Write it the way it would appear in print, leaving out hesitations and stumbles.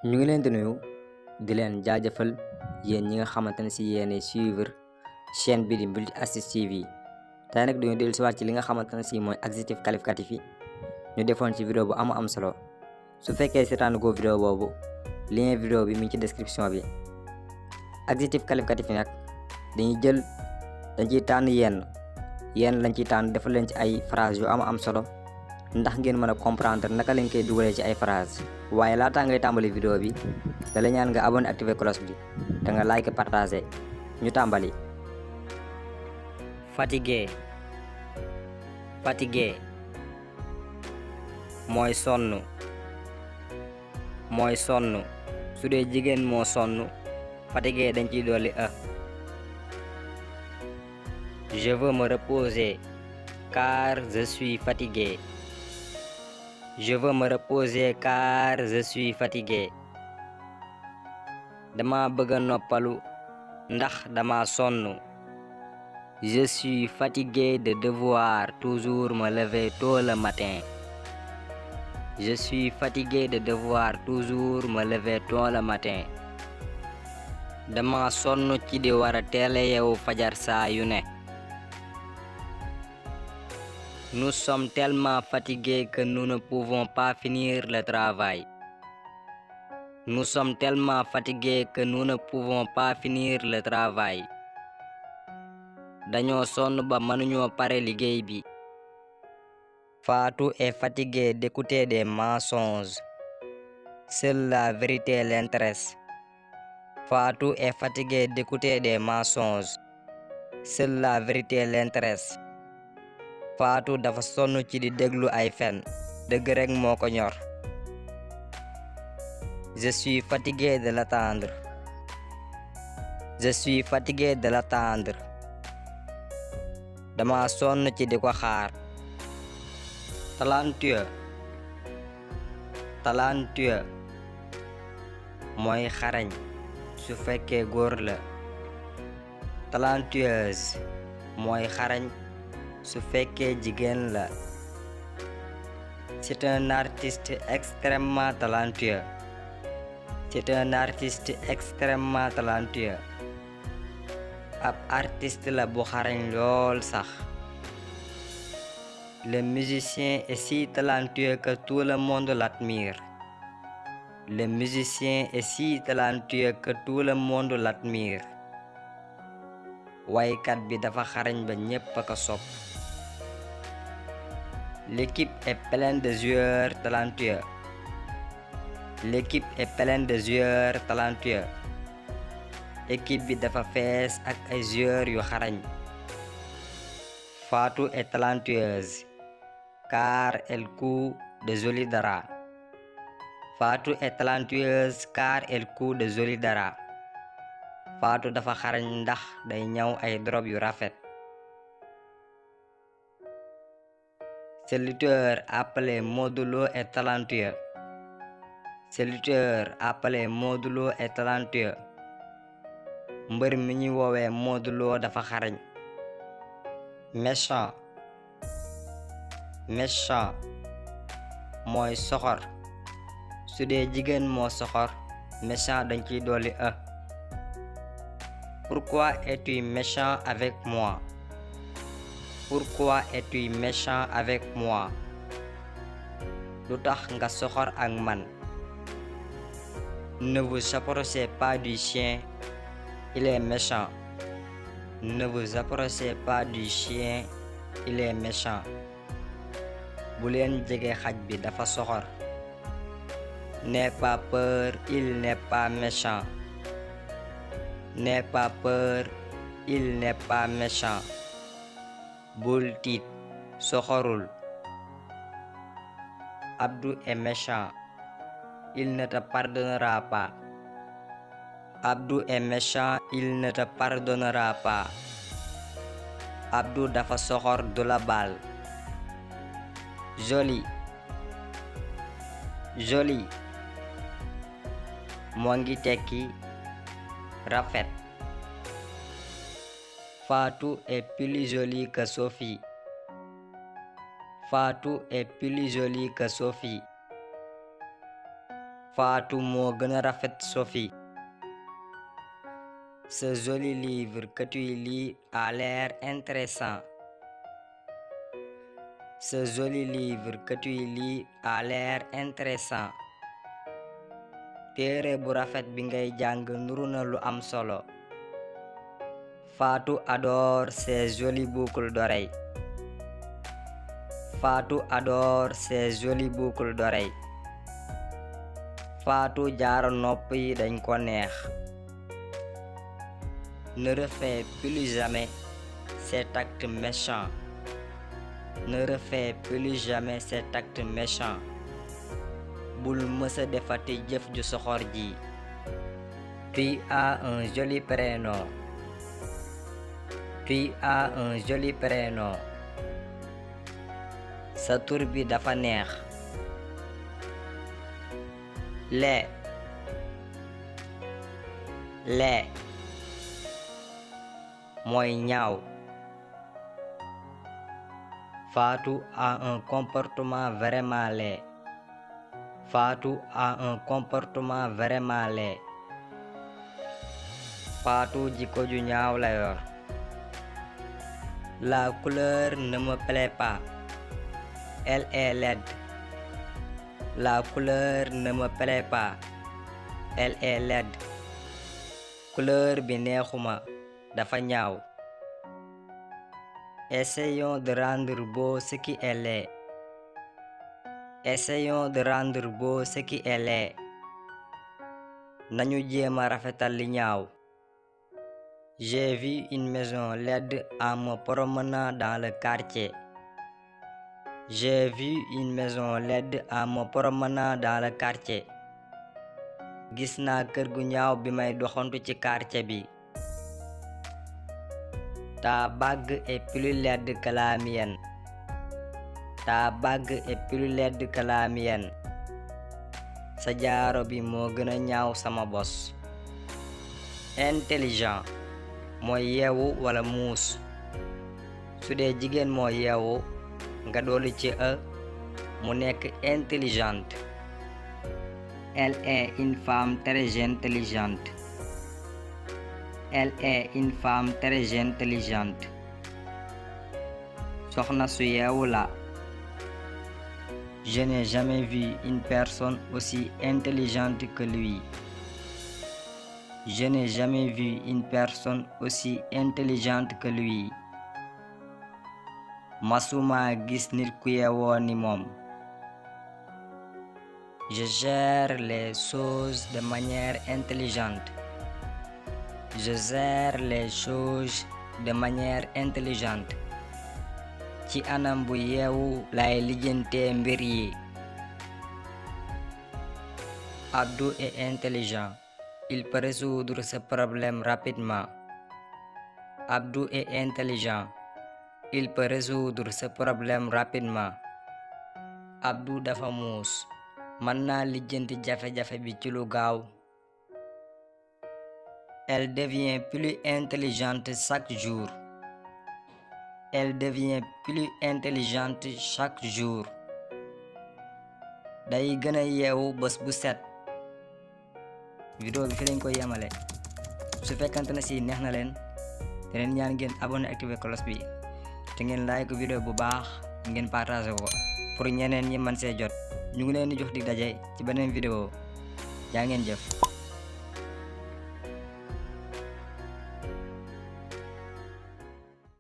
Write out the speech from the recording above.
ñu ngi leen di nuyu di leen jaajëfal yéen ñi nga xamante ne si yéenay suivre chaîne bi di Multi Actu TV tey nag dañu dellu si waat ci li nga xamante ne si mooy adjectif qualificatif yi ñu defoon ci vidéo bu am solo su fekkee seetaan go vidéo boobu lien vidéo bi mi ngi ci description bi. adjectif qualificatif yi nag dañ ciy tànn yenn lañ ciy tànn defal leen ci ay phrase yu am solo ndax ngeen mën a comprendre naka lañ koy dugalee ci ay phrase waaye laata ngay tàmbali vidéo bi da la ñaan nga abonné activer cloche bi te nga like partager ñu tàmbali. fatigué mooy sonn su dee jigéen moo sonn fatigué dañ ciy dolli je veux me reposer car je suis fatigué. Je veux me reposer car je suis fatigué. Dama bëgg a noppalu ndax dama sonn. Je suis fatigué de devoir toujours me lever tôt le matin. Je suis fatigué de devoir toujours me lever tôt le matin. Dama sonn ci di war a teel a yeewu fajar saa yu ne. Nous sommes tellement fatigués que nous ne pouvons pas finir le travail. Nous sommes tellement fatigués que nous ne pouvons pas finir le travail. Dañoo sonn ba mënuñoo pare liggéey bi. Fatou est fatigué d'écouter des mensonges. Seule la vérité l'intéresse. Fatou est fatigué d'écouter des mensonges. Seule la vérité l'intéresse. Fatou dafa sonn ci di déglu ay fen dëgg rekk moo ko ñor. Je suis fatigué de l'attendre. Je suis fatigué de l'attendre. Dama sonn ci di ko xaar. Talentueux mooy xarañ su fekkee góor la. Talentueuse mooy xarañ su fekkee jigéen la. C'est un artiste extrêmement talentueux. C'est un artiste extrêmement talentueux. Ab artiste la bu xarañ lool sax. Le musicien est si talentueux que tout le monde l'admire. Le musicien est si talentueux que tout le monde l'admire. Waykat bi dafa xarañ ba ñépp a ko sopp. L'équipe est pleine de joueurs talentueux. L'équipe est pleine de joueurs talentueux. Équipe bi dafa fees ak ay joueurs yu xarañ. Fatou est talentueuse car elle coud de jolis draps. Fatou est talentueuse car elle coud de jolis draps. Fatou dafa xarañ ndax day ñaw ay robe yu rafet. Ce lutteur appelé Modou Lo est talentueux. Ce lutteur appelé Modou Lo est talentueux. Mbër mi ñuy woowee Modou Lo dafa xarañ. Méchant mooy soxor su dee jigéen moo soxor méchant dañ ciy dolli Pourquoi es-tu méchant avec moi? Pourquoi es-tu méchant avec moi? Lu tax nga soxor ak man. Ne vous approchez pas du chien, il est méchant. Ne vous approchez pas du chien, il est méchant. Bu leen jege xaj bi dafa soxor. N'aie pas peur, il n'est pas méchant. N'aie pas peur, il n'est pas méchant. Bul tiit soxorul. Abdou est méchant, il ne te pardonnera pas. Abdou est méchant, il ne te pardonnera pas. Abdou dafa soxor du la baal. Joli moo ngi tekki rafet. Fatou est plus jolie que Sophie. Fatou est plus jolie que Sophie. Fatou moo gën a rafet Sophie. Ce joli livre que tu lis a l'air intéressant. Ce joli livre que tu lis a l'air intéressant. téere bu rafet bi ngay jàng nuru na lu am solo. Fatou adore ces jolies boucles d'oreilles. Fatou adore ces jolies boucles d'oreilles. Fatou jaaro nopp yi dañ ko neex. Ne refais plus jamais cet acte méchant. Ne refais plus jamais cet acte méchant. Bul mësa defati jëf ju soxor ji. Tu as un joli prénom. Tu as un joli prénom. Sa tur bi dafa neex. Lait. Lait. mooy ñaaw. Fatou a un comportement vraiment laid. Fatou a un comportement vraiment laid. Fatou jikko ju ñaaw la yor. La couleur ne me plaît pas. Elle est laide. La couleur ne me plaît pas. Elle est laide. Couleur bi neexuma. dafa ñaaw. Essayons de rendre beau ce qui est laid. Essayons de rendre beau ce qui est laid. nañu jéema rafetal li ñaaw. J'ai vu une maison laide en me promenant dans le quartier. J'ai vu une maison laide en me promenant dans le quartier. gis naa kër gu ñaaw bi may doxantu ci quartier bi. Ta bague est plus laide que la mienne. Ta bague est plus laide que la mienne. Sa jaaro bi moo gën a ñaaw sama bos. Intelligent mooy yeewu wala muus. su dee jigéen moo yeewu nga dolli ci mu nekk intelligente. Elle est une femme très intelligente. Elle est une femme très intelligente. soxna su yeewu la. Je n'ai jamais vu une personne aussi intelligente que lui. Je n'ai jamais vu une personne aussi intelligente que lui. masuma gis nit ku yeewoo ni moom. Je gère les choses de manière intelligente. Je gère les choses de manière intelligente. ci anam bu yeewu lay lijjantee mbir yi. Abdou est intelligent. Il peut résoudre ce problème rapidement. Abdou est intelligent. Il peut résoudre ce problème rapidement. Abdou dafa muus. mën naa lijjanti jafe-jafe bi ci lu gaaw. Elle devient plus intelligente chaque jour. Elle devient plus intelligente chaque jour. day gën a yeewu bés bu set. vidéo bi fi lañ koy yemale. su fekkante na si neex na leen te leen ñaan ngeen abonné activé cloche bi te ngeen like vidéo bu baax ngeen partage ko pour ñeneen ñi man see jot. ñu ngi leen di jox dig daje ci beneen vidéo. jaa ngeen jëf.